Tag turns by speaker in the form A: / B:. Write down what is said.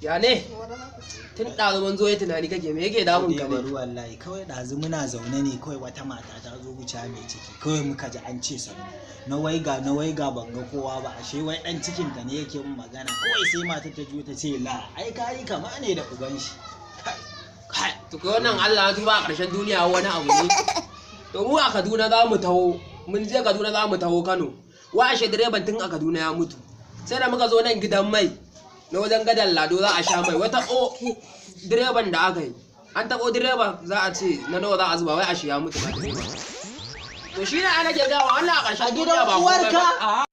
A: Ya ne? Tun ɗazu mun zo ya tunani kake, me yake damun ka ne?
B: Bari wallahi, kawai ɗazu muna zaune ne, kawai wata mata ta zo wuce mai ciki, kawai muka ji an ce sannu. Na waiga, na waiga, ban ga kowa ba, ashe wai ɗan cikin ta ne yake min magana. Kawai sai mata ta juyo ta ce, "La, ai ka yi kama ne da uban shi."
A: Kai, to kai wannan, Allah ya tuba, a ƙarshen duniya wani abu ne. To mu a Kaduna za mu taho, mun je Kaduna za mu taho Kano. Wa ashe direban tun a Kaduna ya mutu. Sai da muka zo nan gidan mai na wajen gadan Lado za a sha mai, wata o direban da aka yi. An taɓo direban, za a ce na nawa za a zuba, wai ashe ya mutu ba direban. To shi ne ana ke gawa wannan a ƙarshen
B: A gidan
A: duniya ba komai ba.
B: uwarka?
A: A'a.